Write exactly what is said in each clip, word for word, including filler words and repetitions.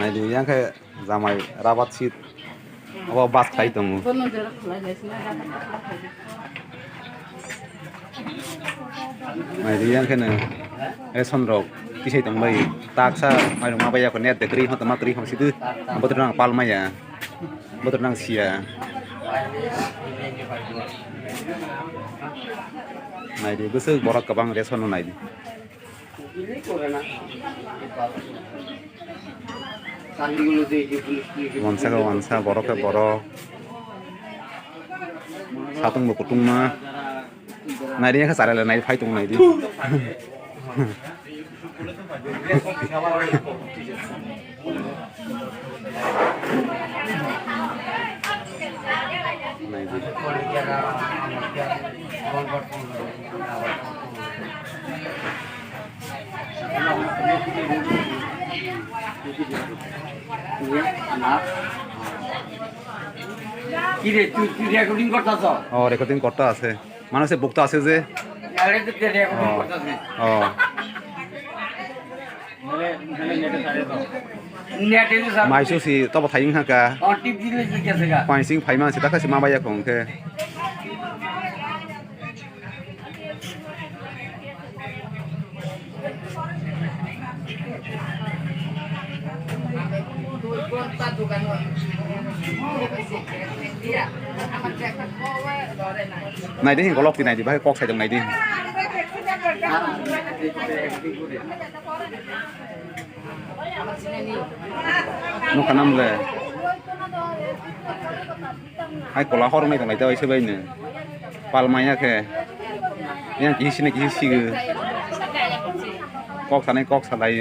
Naidi, yang khe jamai rabat seat. Obo bus khlai tongo. Naidi, yang khe no ration rok tisai tongbai. Taksa mairung ma baiya kho, net de kwrwi hwn tongma kwrwi hwn sidu. Bothor nang pal maya. Bothor nang siya. Naidi, bwswk borok kwbang ration no naidi. Wansa khe wansa, borok khe borok. Satung bo kutung ma. Naidi khe chara le nai phai tong naidi. Naidi. কিরে, তুই, তুই রেকর্ডিং করতাছ? ও, রেকর্ডিং করতে আছে। মানুষে ভুক্ত আছে যে। আরে, তুই রেকর্ডিং ও। করতাছ নি? ও। নেটে, নেটে ছাড়ে তো। নেটে তো ছাড়ে। Mai susi, tobo thayung haka. ও, টিপ দিলে তো গেছে গা। Paising phaima se, takha se ma baiya kho hwnkhe. Naidi hin golok ti naidi, bahai kok saijak naidi. Nukha nam le. Hai kola hor nai tonglai ta bai se bai no. Pal maya khe. Yang kisi ne kisi sigo. Kok sanai kok salai.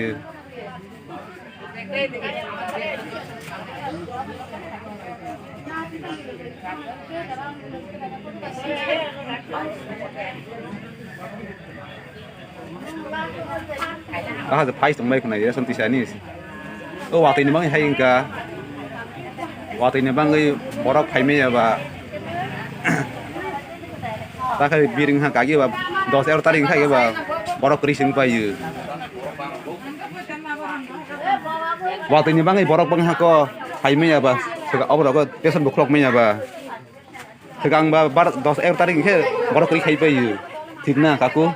Aha je phai tongbai khwnai ya, santi sani. O watwi ni bangwi hai wngkha. Watwi ni bangwi borok phaimaya ba. Ta khai biring ha kagi ba dos ero tarik khai ba borok kwrwi sing paio. Watwi ni bangwi borok bang ha ko phaimaya ba. Obo rogo teson bukhulok maya ba. Swkang ba bar dos ek tarik khe borok kwrwi khai paio. Thik na, kaku?